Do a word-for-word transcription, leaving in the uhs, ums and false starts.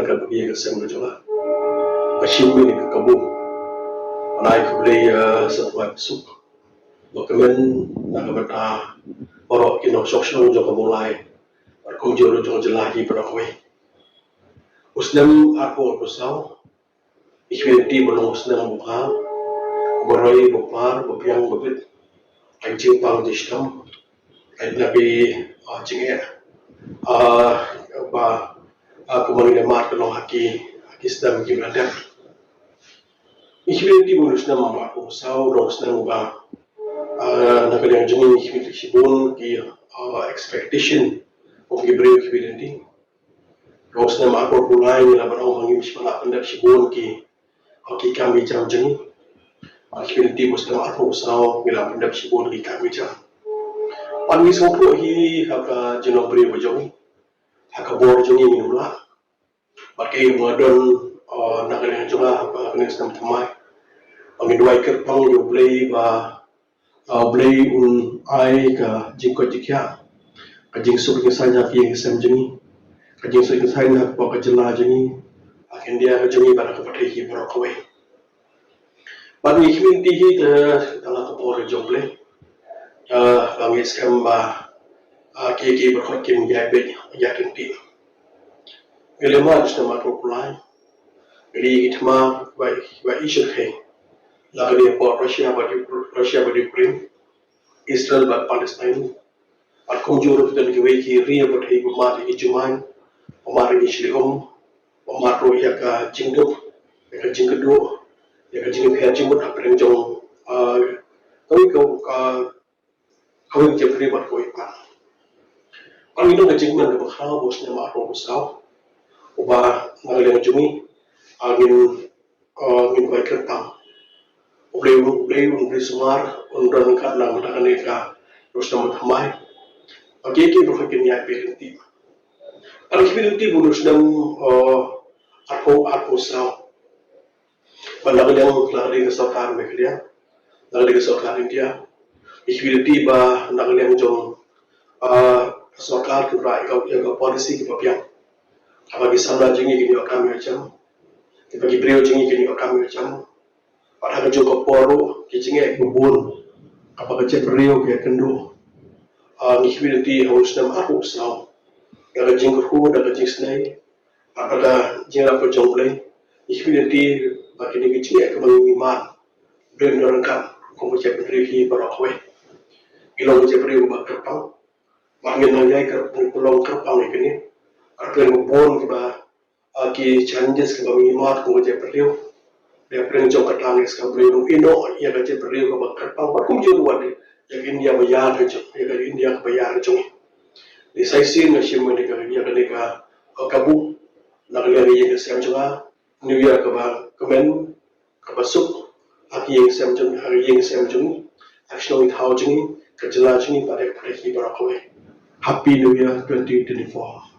Ka bagi ka sem ka jong nga. Ka shim ïa ka kabu. Nga ai khublei ïa Sir Trai Basuk. Ba kmen na ka bynta baroh ki nongshong shnong jong ka Mawlai. Bad kumjuh ruh jong ka jylla hi baroh kawei. U snem arphew arphew saw. Ngi khmih lynti ba long u snem uba bha, uba roi, uba par, uba biang, uba bit. Ka jingpang jingshitom. Ka na ki, ah, jingeh, ah, ba, ah, kumba ngi la mad ka long ha ki, ha ki snem kiba la dep. Ngi khmih lynti ba long u snem uba, uba saw, long u snem uba, ah, na ka liang jong ngi ngi khmih lynti shibun ki, ah, expectation. Kum ki briew khmih lynti. Ka u snem arphew arphew lai ngi la ban ong ba ngim shym la pyndep shibun ki, ki kam ki jam jong ngi. Bad ngi khmih lynti ba u snem arphew arphew saw ngi la pyndep shibun ki kam ki jam. Bad ngi sngewthuh hi ha ka jinglong briew ka jong ngi. Ha ka bor jong ngi ngim lah. Bad kaei ba nga don, uh, na ka liang jong nga ha kane ka snem thymmai. Ba ngin duwai kyrpang ïa U Blei ba Ah, U Blei un ai ka jingkoit jingkhiah, ka jingsuk jingsaiñ ha ka ïing ka sem jong ngi, ka jingsuk jingsaiñ ha ka jylla jong ngi, ha ka India ka jong ngi bad ha ka pyrthei hi baroh kawei. Bad ngi khmih lynti hi te tang ha ka bor jong U Blei. Ah, ba ngi skhem ba, ah, kiei kiei baroh kim ïai beit ïai lynti. Ngi la mad snem arphew arphew lai. Ngi la ïohi ki thma ba, ba i shyrkhei. La ka dei hapoh Russia bad Uk-, Russia bad Ukraine, Israel bad Palestine. Bad kumjuh ruh ki don kiwei ki ri ba dei ba mad ïa ki jumai, ba mad ïa ki shli um, ba mad ruh ïa ka jingduk, ïa ka jingkyrduh, ïa ka jingpher jingmut hapdeng jong, ah, kawei ka, ka, kawei ka jaitbynriew bad kawei pat. Bad ngi don ka jingkmen kaba khraw ba u snem arphew arphew saw uba na ka liang jong ngi, ah, ngin, ah, ngin duwai kyrpang. U Blei, U Blei un briew sumar, un don ryngkat lang mynta kane ka, u snem thymmai. Bad kiei kiei baroh kin ïai beit lynti. Bad ngi khmih lynti ba u snem, ah, arphew arphew saw. Bad na ka liang, na ka liang ka sorkar Meghalaya, na ka liang ka sorkar India, ngi khmih lynti ba na ka liang jong, ah, ka sorkar kin rah ïa ka, ïa ka policy kaba biang. Kaba ki samla jong ngi kin ïoh kam ïoh jam. Kaba ki briew jong ngi kin ïoh kam ïoh jam. Bad ha kajuh ka por ruh ki jingeh kiba bun kaba ka jaitbynriew ka ïakynduh. Ah, ngi khmih lynti ha u snem arphew saw. Da ka jingkyrkhu, da ka jingisnei, bad da ka jingïarap ka jong U Blei, ngi khmih lynti ba kine ki jingeh kiba ngi mad, U Blei un don ryngkat kum ka jaitbynriew hi baroh kawei. Ngi long ka jaitbynriew kaba kyrpang. Bad ngin nang ïai kyr-, ngi long kyrpang ïa kine. Bad ka long bun kiba, ah, ki challenges kiba ngi mad kum ka jaitbynriew. Dei hapdeng jong kata ngi skhem U Blei un ïehnoh ïa ka jaitbynriew kaba kyrpang. Bad kumjuh ruh ïa ka India ba ïar ka jong, ïa ka India kaba ïar ka jong ngi. Dei sa shisien nga shim ïa kane ka, ïa kane ka, ka kabu na ka liang ka ïing ka sem jong nga. New Year kaba kmen, kaba suk ha ka ïing ka sem jong, ha ka ïing ka sem jong ngi, ha ka shnong ka thaw jong ngi, ka jylla jong ngi bad ka pyrthei baroh kawei. Happy New Year twenty twenty-four.